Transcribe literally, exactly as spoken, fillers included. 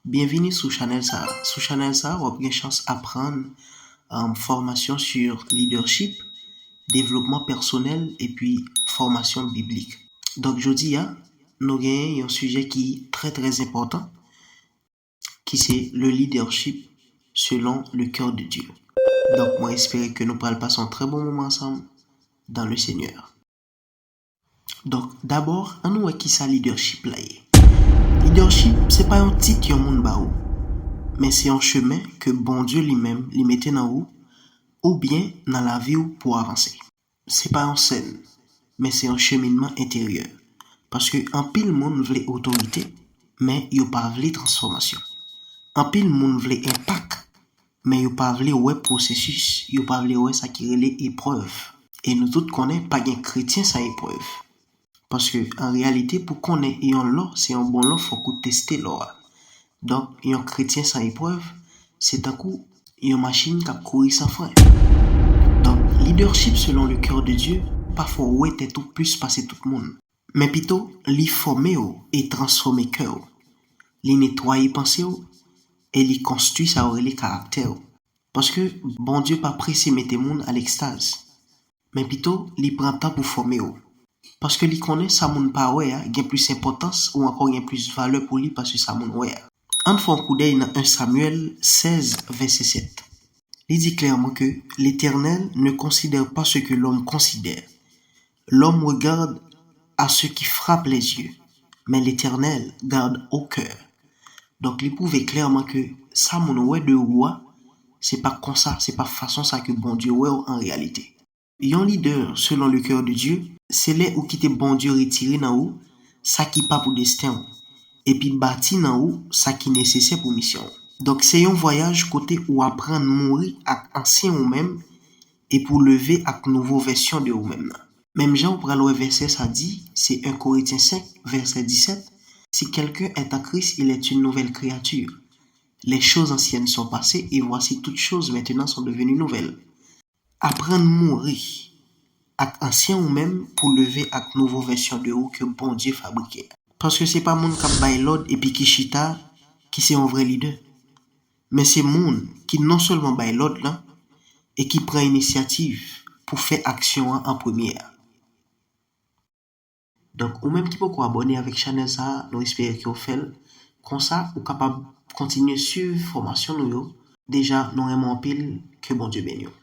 Byenvini sou chanèl sa a. Sou chanèl sa a, w ap gen chans aprann um, fòmasyon sou leadership, devlopman pèsonèl epi fòmasyon biblik. Donk, jodi a, nou gen yon sijè ki trè, trè enpòtan, ki se le leadership selon le cœur de Dieu. Donk, mwen espere ke nou pral pase yon trè bon moman ansanm dans le Seigneur. Donk, dabò, ann nou wè kisa leadership la ye. Leadership, se pa yon tit yon moun ba ou, men se yon chemen ke Bondye li menm li mete nan ou, oubyen nan lavi w pou w avanse. Se pa yon sèn, men se yon cheminman enteryè. Paske anpil moun vle otorite, men yo pa vle transfòmasyon. Anpil moun vle enpak, men yo pa vle wè pwosesis, yo pa vle wè sa ki rele eprèv. E nou tout konnen pa gen kretyen san eprèv. Paske, an reyalite, pou konnen yon lò se yon bon lò, fòk ou teste lò a. Donk, yon kretyen san eprèv, se tankou yon machin k ap kouri san fren. Donk, leadership selon le cœur de Dieu pa fè w wè tèt ou plis pase tout moun. Men pito, li fòme w e transfòme kè w. Li netwaye panse w e li konstwi sa yo rele karaktè w. Paske Bondye pa prese mete moun a lekstaz. Men pito, li pran tan pou fòme w. Paske li konnen sa moun pa wè a gen plis enpòtans ou ankò gen plis valè pou li pase sa moun wè a. Ann fè yon koudèy nan en Samyèl sèz, vèsè sèt. Li di klèman ke Letènèl ne konsidère pas ce que l'homme considère. L'homme regarde à ce qui frappe les yeux, mais l'Éternel garde au cœur. Donk, li pwouve klèman ke sa moun wè de ou a, se pa konsa, se pa fason sa ke Bondye wè w an reyalite. Yon lidè selon le cœur de Dieu, se lè ou kite Bondye retire nan ou sa ki pa pou desten w, epi bati nan ou sa ki nesesè pou misyon w. Donk, se yon vwayaj kote ou aprann mouri ak ansyen ou menm, epi w leve ak nouvo vèsyon de ou menm nan. Menm jan ou pral wè vèsè sa di, se en Korentyen senk, vèsè disèt, Si quelqu'un est en Christ, il est une nouvelle créature. Les choses anciennes sont passées, et voici toutes choses maintenant sont devenues nouvelles. Aprann mouri ak ansyen ou menm pou leve ak nouvo vèsyon de ou ke Bondye fabrike. Paske se pa moun k ap bay lòd epi ki chita ki se yon vrè lidè. Men se moun ki non sèlman bay lòd lan e ki pran inisyativ pou fè aksyon an an premye a. Donk, ou menm ki poko abòne avèk chanèl sa a, nou espere ke w fè l. Konsa, ou kapab kontinye swiv fòmasyon nou yo. Deja, nou renmen w anpil, ke Bondye beni w.